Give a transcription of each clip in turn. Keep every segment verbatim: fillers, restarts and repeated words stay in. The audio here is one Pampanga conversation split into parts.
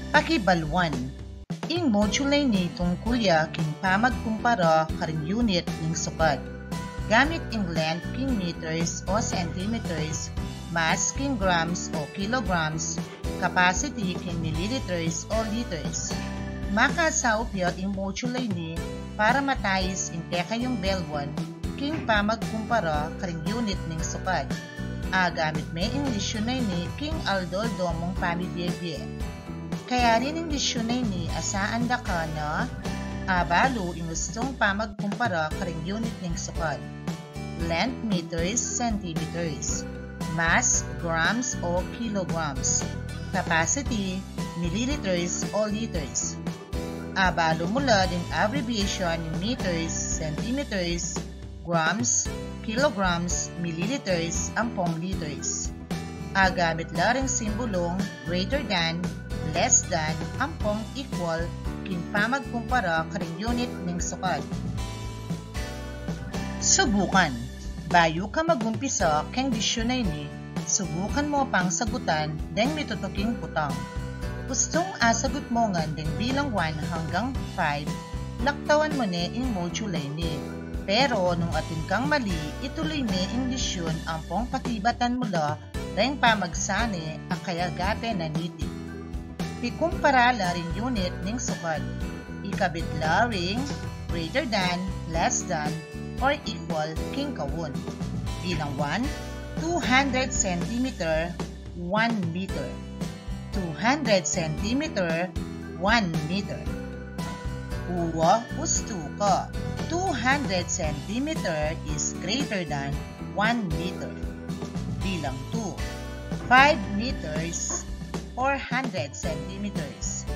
Pakibaluan. Ing module a ini tungkul ya king pamagkumpara karing unit ning sukat. Gamit ing length king meters o centimeters, mass king grams o kilograms, capacity king milliliters o liters. Makasaup ya ing module a ini para matais ing kekayung baluan king pamagkumpara karing unit ning sukat. Agamit me ing lesyun a ini king aldo-aldo mung pamibie-bie. Kaya rin ing lesyun a ini asaan da ka na abalu ing ustung pamagkumpara karing unit ning sukat. Length, meters, centimeters. Mass, grams o kilograms. Capacity, milliliters o liters. Abalu mu la ding abbreviation ning meters, centimeters, grams, kilograms, milliliters, ampong liters. Agamit la ring simbolung greater than, less than, ampong equal king pamagkumpara karing unit ning sukat. Subukan. Bayu ka magumpisa keng lesyun a ini, subukan mu pang sagutan deng mitutuking kutang. Ustung asagut mu ngan deng bilang one hanggang five, laktawan mu ne ing module a ini. Pero nung atin kang mali, ituloy me ing lesyun ampong pakibatan mu la reng pamagsane a kayagape na niti. Pikumpara la ring unit ning sukat. Ikabit la ring greater than, less than, or equal king kaun. Bilang one, two hundred centimeter, one meter. Two hundred centimeter, one meter. Uwa, ustu ka. Two hundred centimeter is greater than one meter. Bilang two, five meters, four hundred centimeters.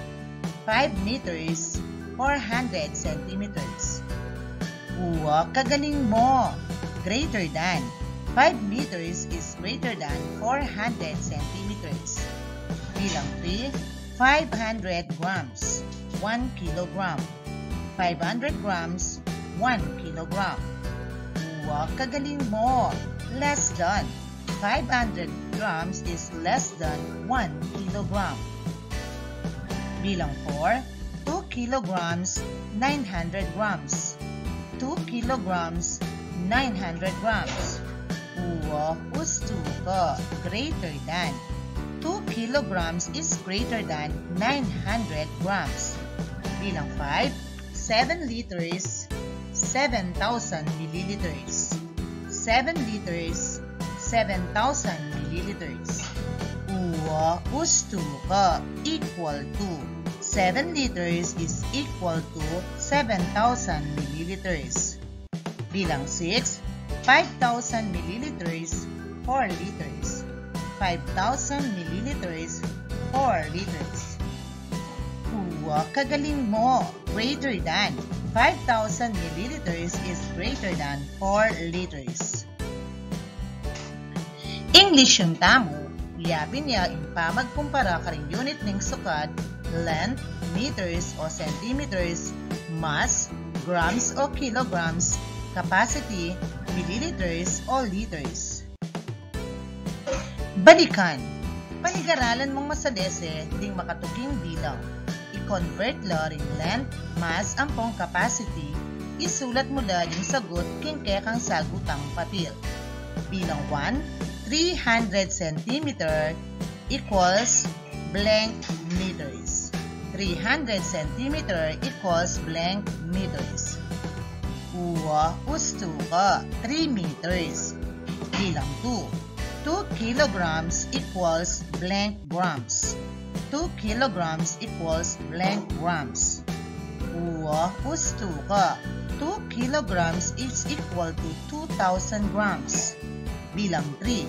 Five meters, four hundred centimeters. Uwa, kagaling mo. Greater than. Five meters is greater than four hundred centimeters. Bilang three, five hundred grams, one kilogram. Five hundred grams, one kilogram. Uwa, kagaling mo. Less than. Five hundred grams is less than one kilogram. Bilang four, two kilograms, nine hundred grams. Two kilograms, nine hundred grams. Uwa, ustu ka. Greater than. Two kilograms is greater than nine hundred grams. Bilang five, seven liters, seven thousand milliliters. Seven liters, seven thousand milliliters. Uwa, ustu ka. Equal to. Seven liters is equal to seven thousand milliliters. Bilang six, five thousand milliliters, four liters. Five thousand milliliters, four liters. Uwa, kagaling mo. Greater than. Five thousand milliliters is greater than four liters. Ing lesyun tamu, yapin ya ing pamagkumpara karing unit ning sukat, length, meters o centimeters, mass, grams o kilograms, capacity, milliliters o liters. Balikan. Panigaralan mung masalese ding makatuking bilang. I-convert la ring length, mass ampong capacity, isulat mu la ding sagut king kekang sagutang papil. Bilang one, three hundred centimeter equals blank meters. Three hundred centimeter equals blank meters. Uwa, ustu ka, three meters. Bilang two, two kilograms equals blank grams. Two kilograms equals blank grams. Uwa, ustu ka, two kilograms is equal to two thousand grams. Bilang three,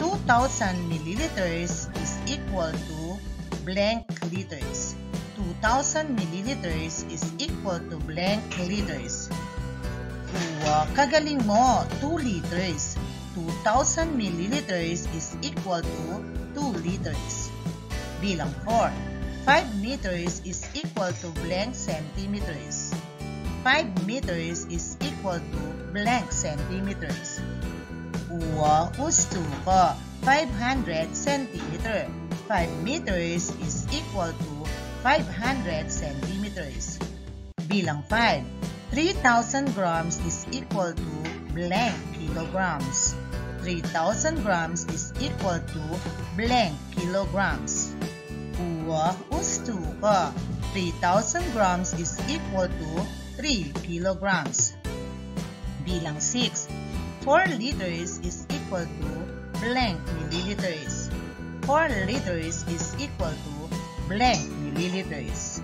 two thousand milliliters is equal to blank liters. Two thousand milliliters is equal to blank liters. Uwa, kagaling mo, two liters. Two thousand milliliters is equal to two liters. Bilang four, five meters is equal to blank centimeters. Five meters is equal to blank centimeters. Uwa, ustu ka. five hundred centimeter. Five meters is equal to five hundred centimeters. Bilang five, three thousand grams is equal to blank kilograms. Three thousand grams is equal to blank kilograms. Uwa, ustu ka. Three thousand grams is equal to three kilograms. Bilang six, four liters is equal to blank milliliters. Four liters is equal to blank milliliters.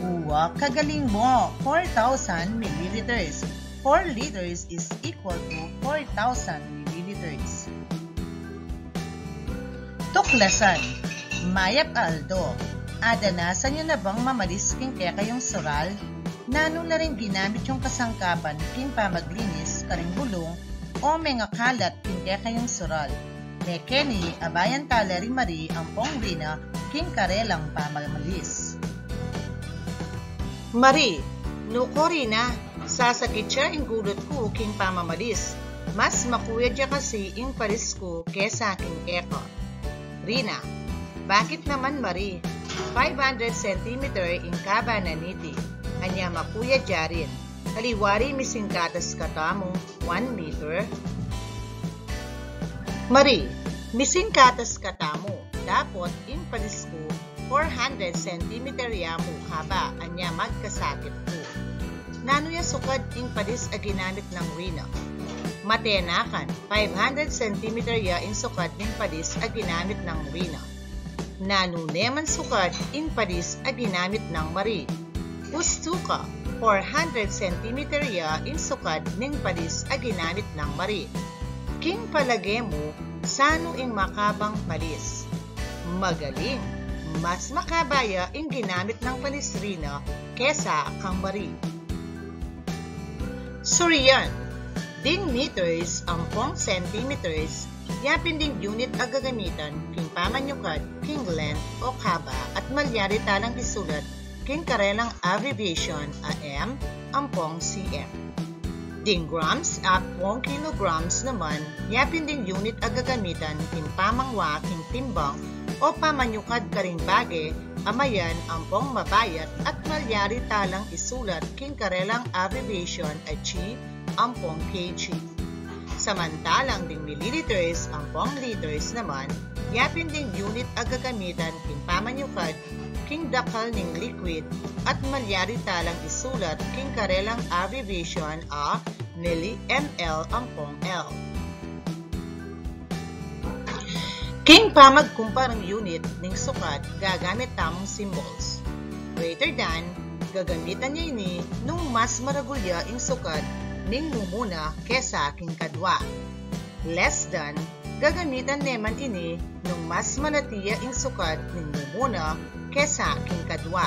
Uwa, kagaling mo. Four thousand milliliters. Four liters is equal to four thousand milliliters. Tuklasan. Mayap a aldo. Adanasan yu na bang mamalis king kekayung sural? Nanu la ring ginamit yung kasangkapan king pamaglinis karing bulung o mengakalat king kekayung sural? Mekeni, abayan tala ri Marie ampong Rina king karelang pamamalis. Marie, nuko Rina, sasakit ya ing gulut ku king pamamalis. Mas makuyad ya kasi ing palis ku kesa king keka. Rina, bakit naman Marie? Five hundred centimeter ing kaba na niti. Anya makuyad ya rin. Aliwa ri misingkatas katamu, one meter. Marie, misingkatas katamu. Dapot ing palis ku four hundred centimeter ya mu kaba, anya magkasakit ku. Nanu ya sukad ing palis a ginamit nang Rina? Matenakan, five hundred centimeter ya ing sukad ning palis a ginamit nang Rina. Nanu neman sukad ing palis a ginamit nang Marie? Ustu ka, four hundred centimeter ya ing sukad ning palis a ginamit nang Marie. King palage mu, sanu ing makabang palis? Magaling! Mas makaba ya ing ginamit nang palis Rina kesa kang Marie. Surian, ding meters ampong centimeters, yapin ding unit a gagamitan king pamanyukad king length o kaba at malyari talang isulat king karelang abbreviation a M ampong C M. Ding grams ampong kilograms naman, yapin ding unit a gagamitan king pamangwa king timbang o pamanyukad karing bage a mayan ampong mabayat at malyari talang isulat king karelang abbreviation a G ampong K G. Samantalang ding milliliters ampong liters naman, yapin ding unit a gagamitan king pamanyukad king dakal ning liquid at malyari talang isulat king karelang abbreviation a milli, M L ampong L. King pamagkumparang unit ning sukad, gagamit tamung symbols. Greater than, gagamitan ya ini nung mas maragul ya ing sukad ning mumuna kesa king kadwa. Less than, gagamitan ne man ini nung mas malati ya ing sukad ning mumuna kesa king kadwa.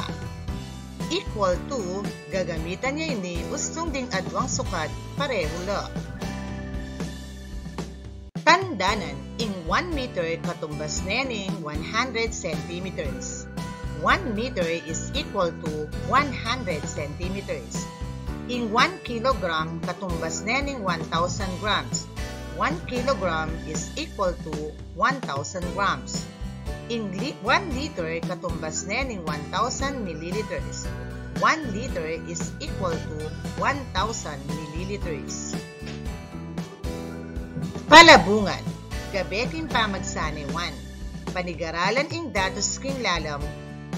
Equal to, gagamitan ya ini ustung ding adwang sukad parehu la. Tandanan, ing one meter katumbas ne ning one hundred centimeters. One meter is equal to one hundred centimeters. Ing one kilogram katumbas ne ning one thousand grams. One kilogram is equal to one thousand grams. Ing li-, one liter katumbas ne ning one thousand milliliters. One liter is equal to one thousand milliliters. Palabungan, gabe king pamagsanewan. Panigaralan ing datus king lalam,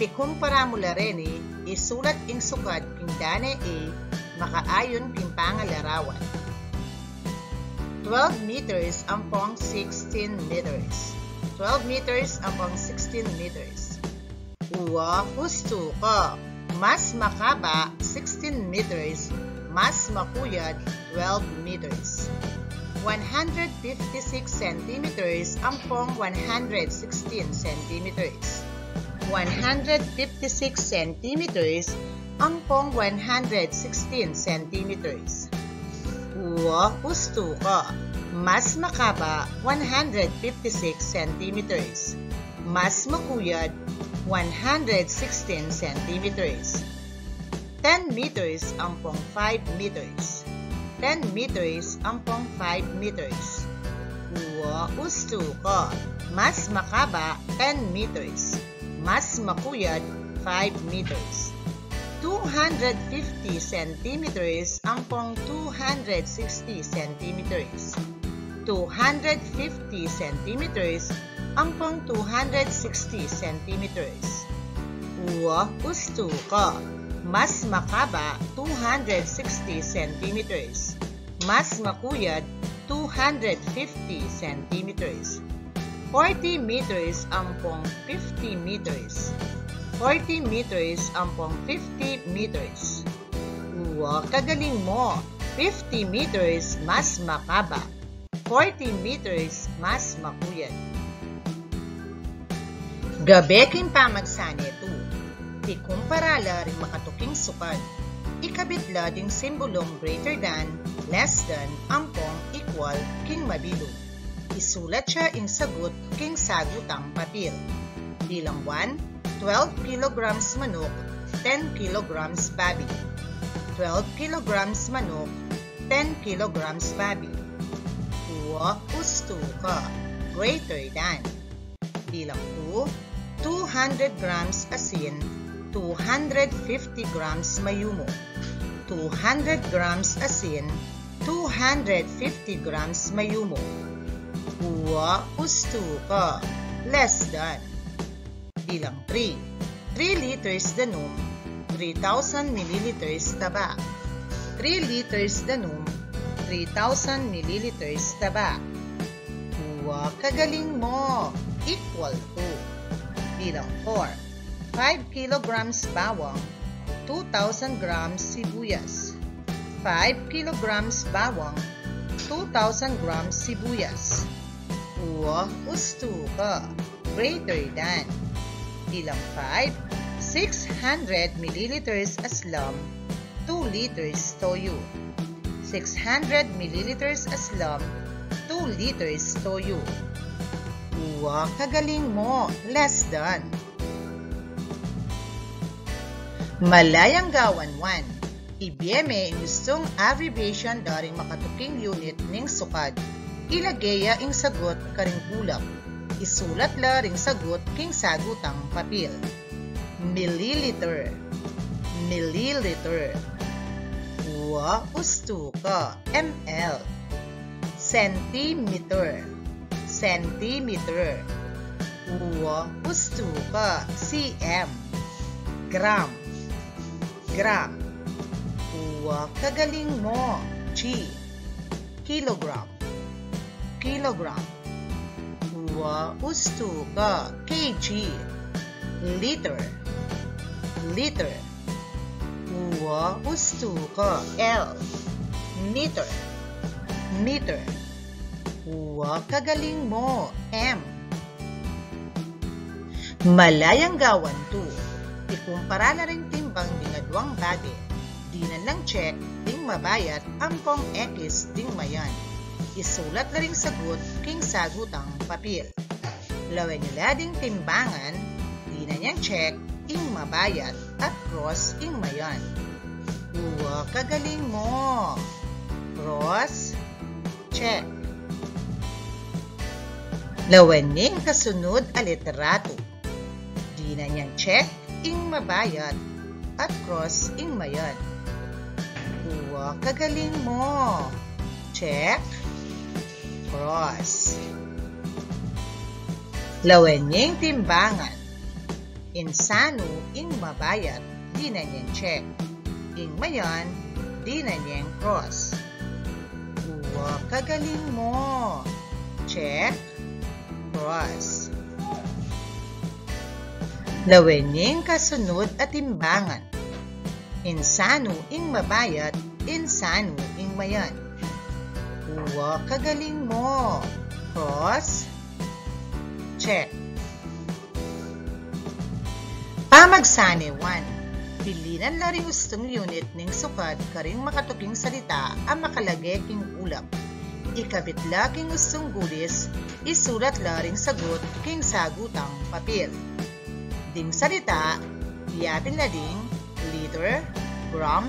pikumpara mu la reni, isulat ing sukad king dane a makaayun king pangalarawan. Twelve meters ampong sixteen meters. Twelve meters ampong sixteen meters. Uwa, hustu ka. Mas makaba, sixteen meters. Mas makuyad, twelve meters. One hundred fifty-six centimeters ampong one hundred sixteen centimeters. One hundred fifty-six centimeters ampong one hundred sixteen centimeters. Uwa, hustu ka. Mas makaba, one hundred fifty-six centimeters. Mas makuyad, one hundred sixteen centimeters. Ten meters ampong five meters. Ten meters ampong five meters. Uwa, ustu ka. Mas makaba, ten meters. Mas makuyad, five meters. Two hundred fifty centimeters ampong two hundred sixty centimeters. Two hundred fifty centimeters ampong two hundred sixty centimeters. Uwa, ustu ka. Mas makaba, two hundred sixty centimeters. Mas makuyad, two hundred fifty centimeters. Forty meters ampong fifty meters. Forty meters ampong fifty meters. Uwa, kagaling mo. Fifty meters mas makaba. Forty meters mas makuyad. Gabe king pamagsane tu. Ikumpara la ring makatuking sukad. Ikabit la ding simbolung greater than, less than, ampong equal king mabilug. Isulat ya ing sagut king sagutang papil. Bilang one, twelve kilograms manuk, ten kilograms babi. Twelve kilograms manuk, ten kilograms babi. Uwa, ustu ka. Greater than. Bilang two, two hundred grams asin, two hundred fifty grams mayumu. Two hundred grams asin, two hundred fifty grams mayumu. Uwa, ustu ka. Less than. Bilang three, three liters danum, three thousand milliliters taba. Three liters danum, three thousand milliliters taba. Uwa, kagaling mo. Equal to. Bilang four, five kilograms bawang, two thousand grams sibuyas. Five kilograms bawang, two thousand grams sibuyas. Uwa, ustu ka. Greater than. Bilang five, six hundred milliliters aslam, two liters toyu. Six hundred milliliters aslam, two liters toyu. Uwa, kagaling mo. Less than. Malayang gawan one. Ibie me ing ustung abbreviation da ring makatuking unit ning sukad. Ilage ya ing sagut karing kulap. Isulat la ring sagut king sagutang papil. Milliliter. Milliliter. Uwa, ustu ka. M L. Centimeter. Centimeter. Uwa, ustu ka. C M. Gram. Gram. Uwa, kagaling mo. G. Kilogram. Kilogram. Uwa, ustu ka. K G. Liter. Liter. Uwa, ustu ka. L. Meter. Meter. Uwa, kagaling mo. M. Malayang gawan two. Ikumpara la ring timbang ding aduang bage. Dinan lang check ding mabayat ampong X ding mayan. Isulat la ring sagut king sagutang papil. Lawen yu la ding timbangan, dinan yang check ing mabayat at cross ing mayan. Uwa, kagaling mo. Cross, check. Lawen ing kasunud a litrato. Dinan yang check ing mabayat at cross ing mayan. Uwa, kagaling mo. Check, cross. Lawen ing timbangan. Insanu ing mabayat, dinan yang check. Ing mayan, dinan yang cross. Uwa, kagaling mo. Check, cross. Lawen ing kasunud a timbangan. Insanu ing mabayat, insanu ing mayan. Uwa, kagaling mo. Cross, check. Pamagsane one. Pilinan la ring ustung unit ning sukad karing makatuking salita a makalage king kulap. Ikabit la king ustung gulis, isulat la ring sagut king sagutang papil. Ding salita, yapin la ding liter, gram,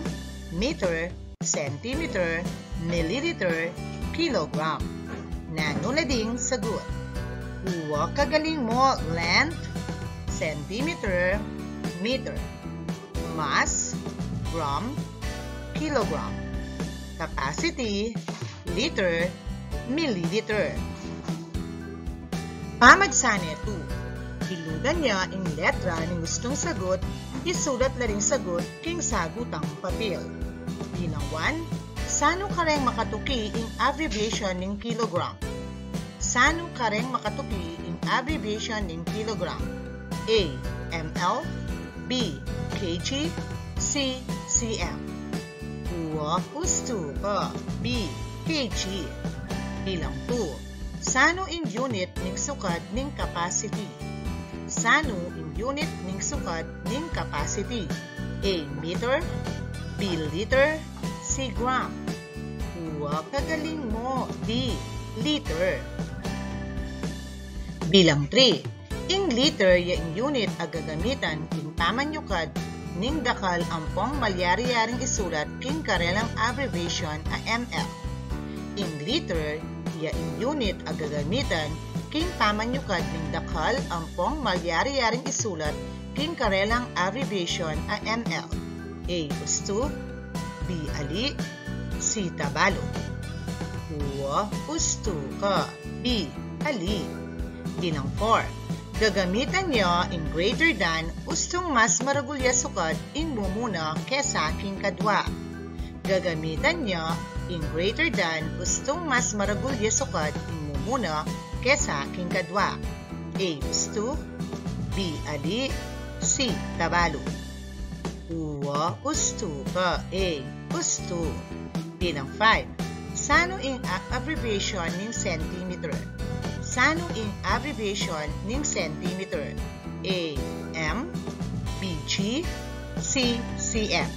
meter, centimeter, milliliter, kilogram. Nanu la ding sagut? Uwa, kagaling mo. Length, centimeter, meter. Mass, gram, kilogram. Capacity, liter, mililiter. Pamagsa netu. Ilugan ya ing letra ning ustung sagut, isulat la ring sagut king sagutang papil. Bilang one, sanu kareng makatuki ing abbreviation ning kilogram? Sanu kareng makatuki ing abbreviation ning kilogram? A, M L, B, K G, C, C M. Uwa, ustu ka. B, K G. Bilang two, sanu ing unit ning sukad ning capacity? Sanu ing unit ning sukad ning capacity? A, meter, B, liter, C, gram. Uwa, kagaling mo. D, liter. Bilang three, ing liter ya ing unit a gagamitan king pamanyukad ning dakal ampong malyari-yaring isulat king karelang abbreviation a M L. Ing liter ya ing unit a gagamitan king pamanyukad ning dakal ampong malyari-yaring isulat king karelang abbreviation a M L. A, ustu, B, ali, C, tabalu. Uwa, ustu ka. B, ali. Bilang four, gagamitan ya ing greater than ustung mas maragul ya sukad ing mumuna kesa king kadwa. Gagamitan ya ing greater than ustung mas maragul ya sukad ing mumuna kesa king kadwa. A, ustu, B, ali, C, tabalu. Uwa, ustu ka. A, ustu. Bilang five, sanu ing a-, abbreviation ning centimeter? Sanu ing abbreviation ning centimeter? A, M, B, G, C, C M.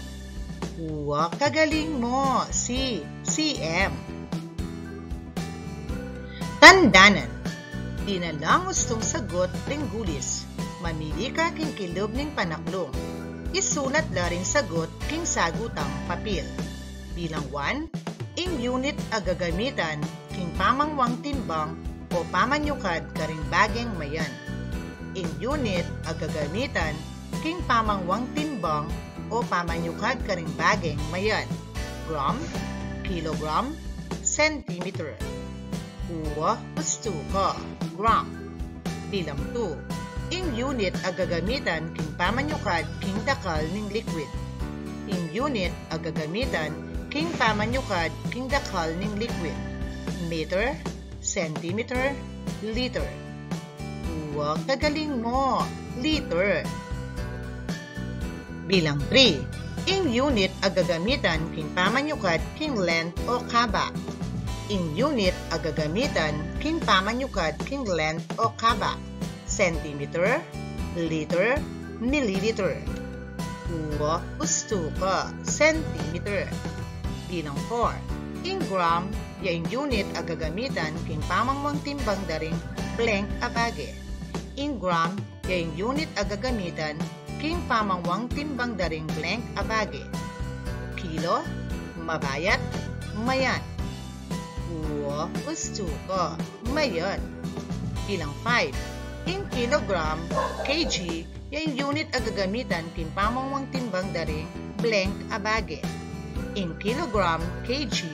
Uwa, kagaling mo. C, C M. Tandanan. Dinalang ustung sagut ring gulis. Mamili ka king kilub ning panaklung. Isulat la ring sagut king sagutang papil. Bilang one, ing unit a gagamitan king pamangwang timbang o pamanyukad karing bageng mayan. Ing unit a gagamitan king pamangwang timbang o pamanyukad karing bageng mayan. Gram, kilogram, centimeter. Uwa, ustu ka. Gram. Bilang two, ing unit a gagamitan king pamanyukad king dakal ning liquid. Ing unit a gagamitan king pamanyukad king dakal ning liquid. Meter, centimeter, liter. Uwa, kagaling mo. Liter. Bilang three, ing unit a gagamitan king pamanyukad king length o kaba. Ing unit a gagamitan king pamanyukad king length o kaba. Centimeter, liter, milliliter. Uwa, ustu ka. Centimeter. Bilang four, ing gram ya ing unit a gagamitan king pamangwang timbang da ring blank a bage. Ing gram ya ing unit a gagamitan king pamangwang timbang da ring blank a bage. Kilo, mabayat, mayan. Uwa, ustu ka. Mayan. Bilang five, ing kilogram, K G, ya ing unit a gagamitan king pamangwang timbang da ring blank a bage. Ing kilogram, K G,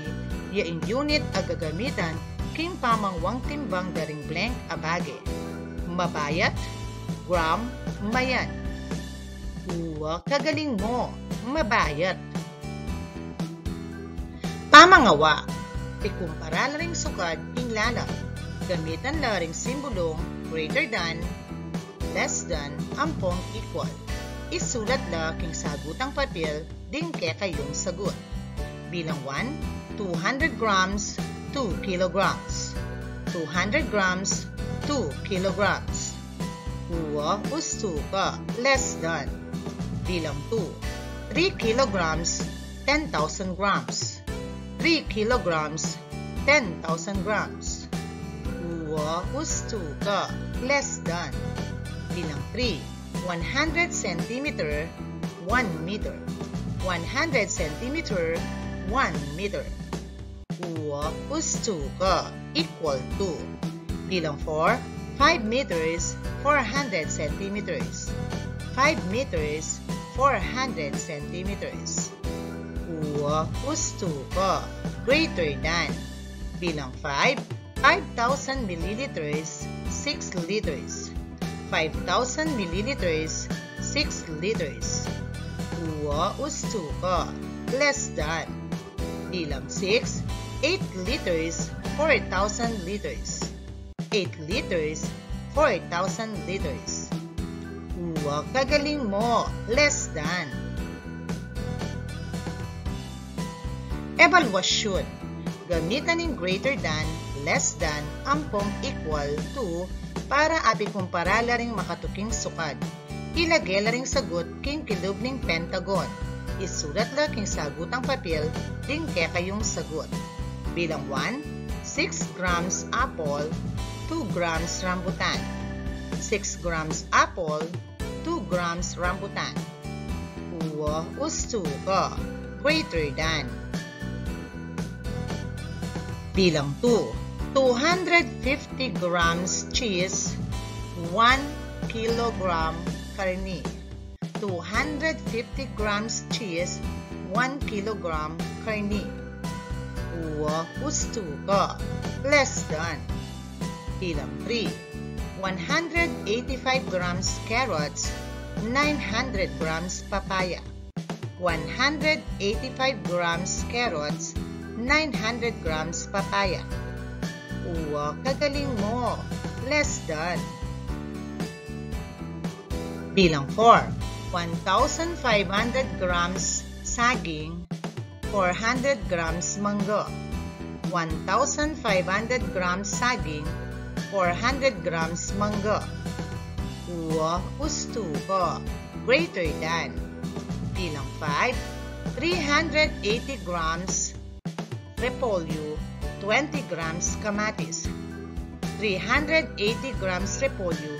ya ing unit a gagamitan king pamangwang timbang da ring blank a bage. Mabayat, gram, mayan. Uwa, kagaling mo. Mabayat. Pamangawa. Ikumpara la ring sukad king lalam. Gamitan la ring simbolung greater than, less than, ampong equal. Isulat la king sagutang papil ding kekayung sagut. Bilang one, two hundred grams, two kilograms. Two hundred grams, two kilograms. Uwa, ustu ka. Less than. Bilang two, three kilograms, ten thousand grams. Three kilograms, ten thousand grams. Uwa, ustu ka. Less than. Bilang three, one hundred centimeter, one meter. One hundred centimeter, one meter. Uwa ustu ka, equal to. Bilang four, five meters, four hundred centimeters. Five meters, four hundred centimeters. Uwa ustu ka, greater than. Bilang five, five thousand milliliters, six liters. Five thousand milliliters, six liters. Uwa ustu ka, less than. Bilang six, eight liters, four thousand liters. Eight liters, four thousand liters. Uwa kagaling mo, less than. Ebaluasyun. Gamitan ing greater than, less than, ampong equal to para apikumpara la ring makatuking sukad. Ilage la ring sagut king kilub ning pentagon. Isulat la king sagutang papil ding kekayung sagut. Bilang one, six grams apple, two grams rambutan. Six grams apple, two grams rambutan. Uwa ustu ka, greater than. Bilang two, two hundred fifty grams cheese, one kilogram karni. Two hundred fifty grams cheese, one kilogram karni. Uwa ustu ka, less than. Bilang three, one hundred eighty-five grams carrots, nine hundred grams papaya. One hundred eighty-five grams carrots, nine hundred grams papaya. Uwa kagaling mo, less than. Bilang four, one thousand five hundred grams saging, four hundred grams mangga. One thousand five hundred grams saging, four hundred grams mangga. Uwa ustu ka, greater than. Bilang five, three hundred eighty grams repolyo, twenty grams kamatis. Three hundred eighty grams repolyo,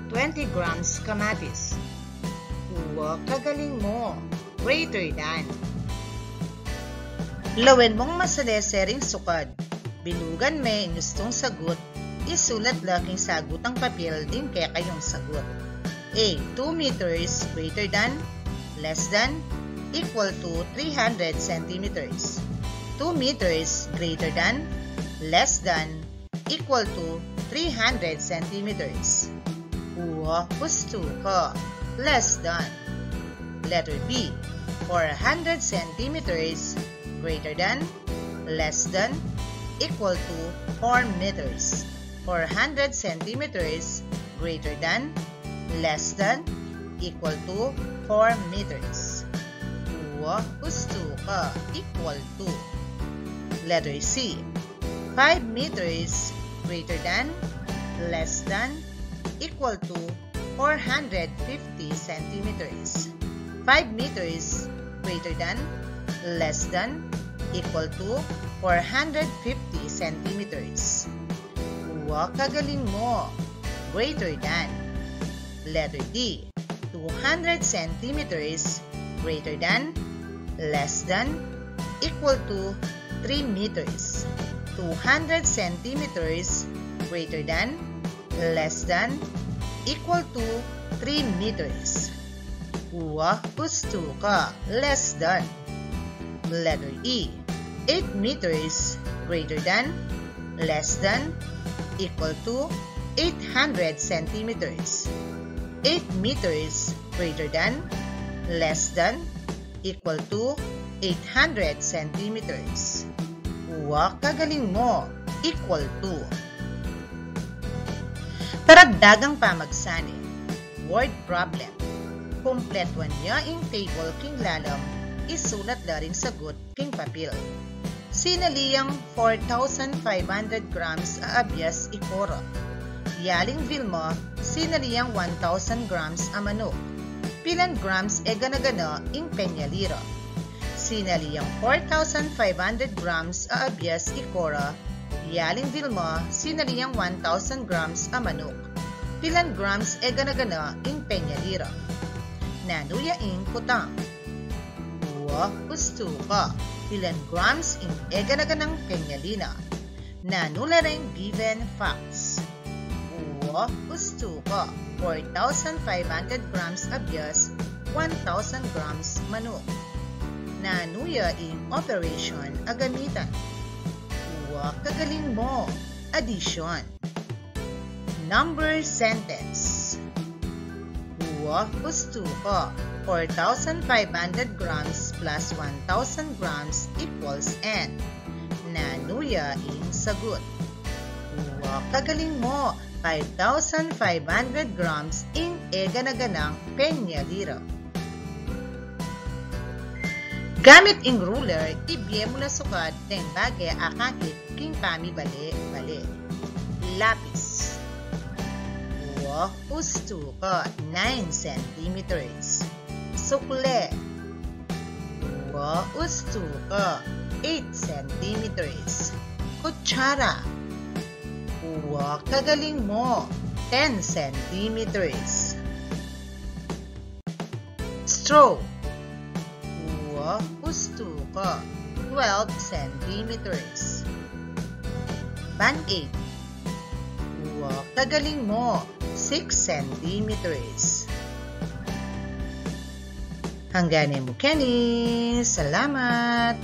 twenty grams kamatis. Uwa kagaling mo, greater than. Lawen mong masalese ring sukad. Bilugan me ing ustung sagut, isulat la king sagutang papil ding kekayung sagut. A, two meters, greater than, less than, equal to three hundred centimeters. Two meters, greater than, less than, equal to three hundred centimeters. Uwa ustu ka, less than. Letter B, four hundred centimeters, greater than, less than, equal to four meters. Four hundred centimeters, greater than, less than, equal to four meters. Uwa ustu ka, equal to. Letter C, five meters, greater than, less than, equal to four hundred fifty centimeters. Five meters, greater than, less than, equal to four hundred fifty centimeters. Uwa kagaling mo, greater than. Letter D, two hundred centimeters, greater than, less than, equal to three meters. Two hundred centimeters, greater than, less than, equal to three meters. Uwa ustu ka, less than. Letter E, eight meters, greater than, less than, equal to eight hundred centimeters. Eight meters, greater than, less than, equal to eight hundred centimeters. Uwa kagaling mo, equal to. Karagdagang pamagsane. Word problem. Kumpletuan ya ing table king lalam, isulat la ring sagut king papil. Sinaliang four thousand five hundred grams a abias i Cora. Yaling Vilma, sinaliang one thousand grams a manuk. Pilan grams e gana-gana ing Peñalira? Sinaliang four thousand five hundred grams a abias i Cora. Yaling Vilma, sinaliang one thousand grams a manuk. Pilan grams e gana-gana ing Peñalira? Nanu ya ing kutang? Uwa ustu ka, Pilan grams ing e gana-ganang penyalina? Nanu la reng given facts? Uwa, ustu ka, four thousand five hundred grams a bias, one thousand grams manuk. Nanu ya ing operation a gamitan? Uwa, kagaling mo, addition. Number sentence. Uwa, ustu ka, four thousand five hundred grams plus one thousand grams equals N. Nanu ya ing sagut? Uwa, kagaling mo, five thousand five hundred grams ing e gana-ganang penyalina. Gamit ing ruler, ibie mu la sukat deng bage a akakit king pamibale-bale. Lapis. Uwa, ustu ka, nine centimeters. Sukle. Uwa, ustu ka, eight centimeters. Kutsara. Uwa, kagaling mo, ten centimeters. Straw. Uwa, ustu ka, twelve centimeters. Band-aid. Uwa, kagaling mo, six centimeters. Hanggan ne mu keni. Salamat.